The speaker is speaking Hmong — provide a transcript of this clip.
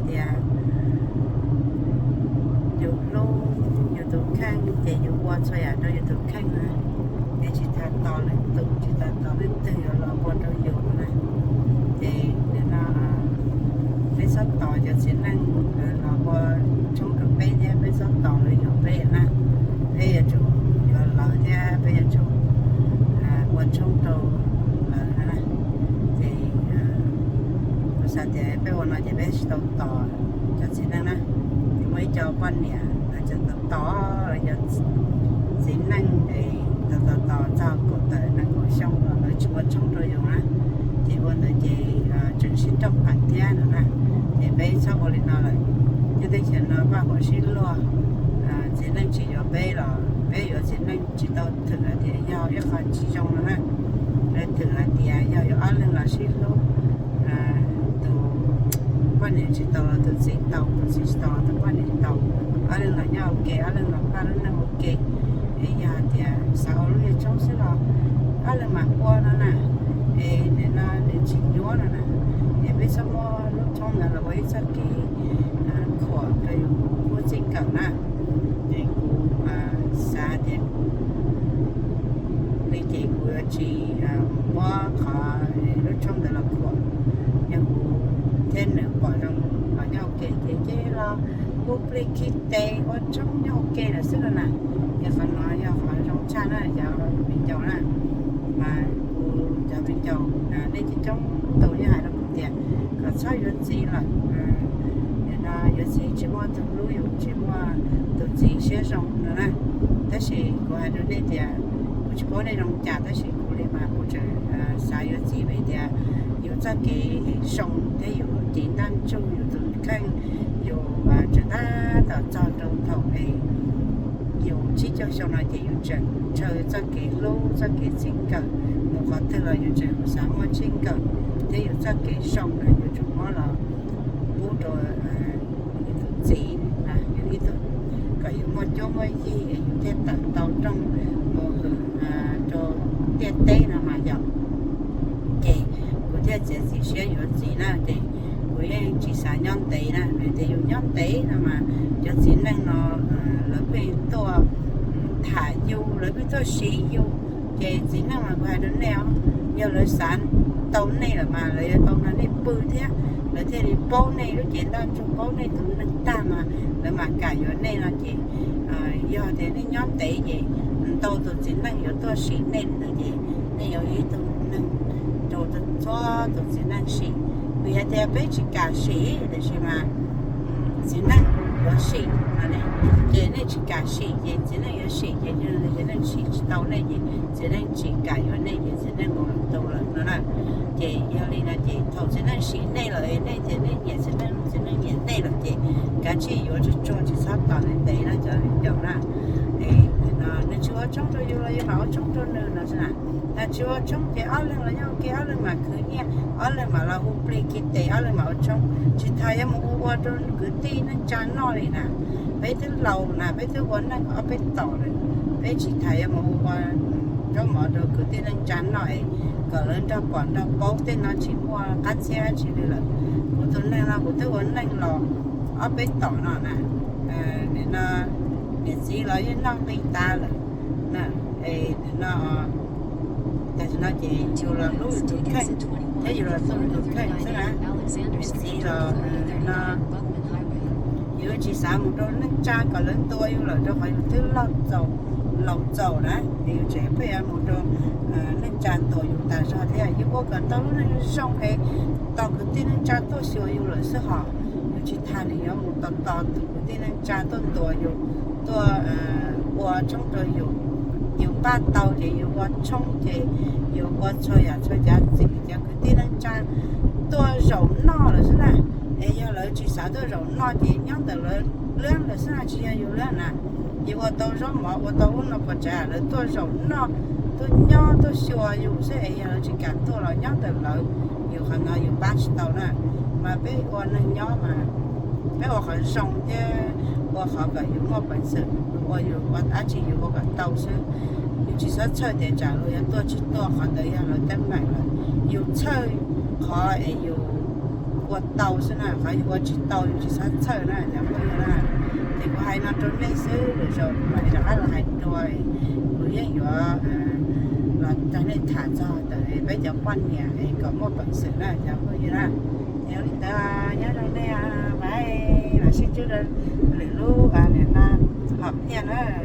Tias yus hlub yus tus kheej ces yus ua txhua yam rau yus tus kheej na. Es tsis tas tos leej twg, tsis tas tos leej twg yuav los ua rau yus na. Ces nim no peb txhob tos cov txiv neej los ua tshoob rau peb thiab peb txhob tos lawv yuav peb na. Peb yuav tsum yuav lawv thiab peb yuav tsum ua tshoob rau lawv na. Ces kuv xav tias peb ua no ces peb tsis tau tos cov txiv neej na. Muaj ib co poj niam lawv tseem tos tos los yog txiv neej es tos tos tos txog kaum tawm nees nkaum xyoo los lawv tsis ua tshoob rau yus na. Ces ua ntawd ces tseem sib rooj qees thiab no na. Ces peb txhob ua li no lawm. Nyob teb chaws no vaj huam sib luag, txiv neej tsis yuav peb los peb yuav txiv neej tsis tau thwm hais tias yog ib qho tsis zoo no na. Lawv thwm hais tias yog yuav ob leeg los sib hlub, tus poj niam tsis tau los tus txiv tau, tus txiv tsis tau los tus poj niam tau. Ob leeg los nyob ua ke, ob leeg los pab lub neej ua ke. Es yog hais tias xav ua lub niag tshoob xwb los ob leeg mam ua no na. Es nim no nws tsis nyuaj no na. Es peb txhob muab lub tshoob ntawd los ua ib txoj kev khuam rau yus lub txij nkawm na. Es kuv xav tias li ces kuv yuav tsis muab qhov lub tshoob ntawd los khuam. Yog kuv thiab nws pom zoo los nyob ua ke ces ces los hu plig khi tes ua tshoob nyob ua ke lawm xwb no na. Ces qhov no yog qhov zoo tshaj na cov viv ncaus na. Mas kuv cov viv ncaus nej coob coob tus yeej hais rau kuv tias kom txhob yuav txiv lawm. Nim no yuav txiv tsis muaj tus hlub yus, tsis muaj tus txiv siab zoo no na. Tab sis kuv hais rau nej tias kuv tsis paub nej zoo cas tab sis kuv li mas kuv tseem xav yuav txiv vim tias yus txoj kev zoo thiab yus lub cev ntaj ntsug yus tus kheej yus tseem tab tom txog rau thaum es yus tsib caug xyoo no ces yus tseem ntshaw txoj kev hlub txoj kev txij nkawm mus qhov twg los yus tseem xav muaj txij nkawm thiab yus txoj kev zoo na yus tseem muab los pub rau yus tus txiv, yus ib tug kom yus muaj cuab muaj yig es yus thiaj tawm tau rooj mus hwm rau ntiaj teb no mas yom. Ces kuv thiaj txiav txim siab yuav txiv na ces kuv yeej tsis xav nyob ntev na vim tias yus nyob ntev no mas cov txiv neej no lawv pheej tuaj tham yus, lawv pheej tuaj siv yus. Ces txiv neej mas kuv hais rau nej os, yog lawv xav tau nej lawm mas lawv yuav tau nrog nej pw thiab lawv thiaj li paub nej lub cev ntaj ntsug paub nej tus neeg tag mas lawv mam kam yuav nej no ces yog tias nej nyob ntev ces ntau tus txiv neej yuav tuaj sim nej ntawd ces nej yuav ib tug neeg rau txhua tus txiv neej sim. Vim hais tias peb tsis kam sim tiam sis mas txiv neej yuav sim no ne. Ces nej tsis kam sim ces txiv neej yuav sim ces txiv neej sim tsis tau nej ces txiv neej tsis kam yuav nej ces txiv neej mus lwm tus lawm no na. Ces yog li no ces thaum txiv neej sim nej lawm nej tias nej nyiam txiv neej, txiv neej nyiam nej lawm ces kav tsij yuav tsuag tsuag tsis txhob tos ntev ntev no cov viv ncaus na. Nws tsis ua tshoob rau yus los yus mam ua tshoob rau nws no xwb na. Tsis ua tshoob ces ob leeg los nyob ua ke ob leeg mam khwv nyiaj ob leeg mam los hu plig khi tes ob leeg mam ua tshoob tsis tas yuav mus ua ua rau kwv tij neej tsa noj li na. Peb twb laus na peb twb ua neej ob peb tom lawm, peb tsis tas yuav mus ua ua zaub mov rau kwv tij neej tsa noj es kom lawv nrog pom nrog paub tej no tsis muaj qab txhiab dab tsi li lawm. Kuv tus neeg no kuv twb ua neej los ob peb tom no na, nim no niam txiv los yeej noj nqi tas lawm na. Es no tam sim no ces yus los hlub yus tus kheej thiab yus los hlub yus tus kheej xwb na. Niam txiv los no yus tsis xav mus rau neej tsa kom lawv ntuas yus lawm rau qhov yus twb laus txaus na, es yus tseem pheej yuav mus rau neej tsa ntuas yus tas zog thiab. Yus ua kom tau lub neej zoo es tos kwv tij neej tsa tuaj xyuas yus lawm xwb hos yus tsis tas nws yuav mus tos tos tus kwv tij neej tsa tuaj ntuas yus, tuaj ua tshoob rau yus. Yus npaj tau ces yus ua tshoob ces yus ua txhua yam txhua cav txim cov kwv tij neej tsa tuaj zaum noj lawm xwb na. Es yog lawv tsis xav tuaj zaum noj ces nyob ntawm lawv liab lawm xwb na tsis yog yus liab na. Yus ua tau zaub mov ua tau ub no puas tsav lawv tuaj zaum noj, tuaj nyob tuaj xyuas yus xwb es yog lawv tsis kam tuaj los nyob ntawm lawv. Yus qhov no yus pab tsis tau na. Mas peb ua neeg nyob mas peb ua qhov zoo thiab ua qhov kom yus muaj peev xwm, ua yus ua dab tsi yus ua kom tau xwb. Yus tsis txhob txhawj tias tsam luag yuav tuaj tsis tuaj, qhov ntawd yog lawv teeb meem lawm. Yus txhawj qhov es yus ua tau xwb na, qhov yus ua tsis tau yus tsis txhob txhawj na cov phooj ywg na. Ces kuv hais no rau nej xwb, lwm zaus kuv mam li rov qab los hais dua. Kuv yeej yuav los coj nej tham txog ntawm peb cov poj niam es kom muaj peev xwm na cov phooj ywg na. Ces ua li ntawd nyob zoo nej, bye, mam sib ntsib lwm lub niam no hom phiaj na.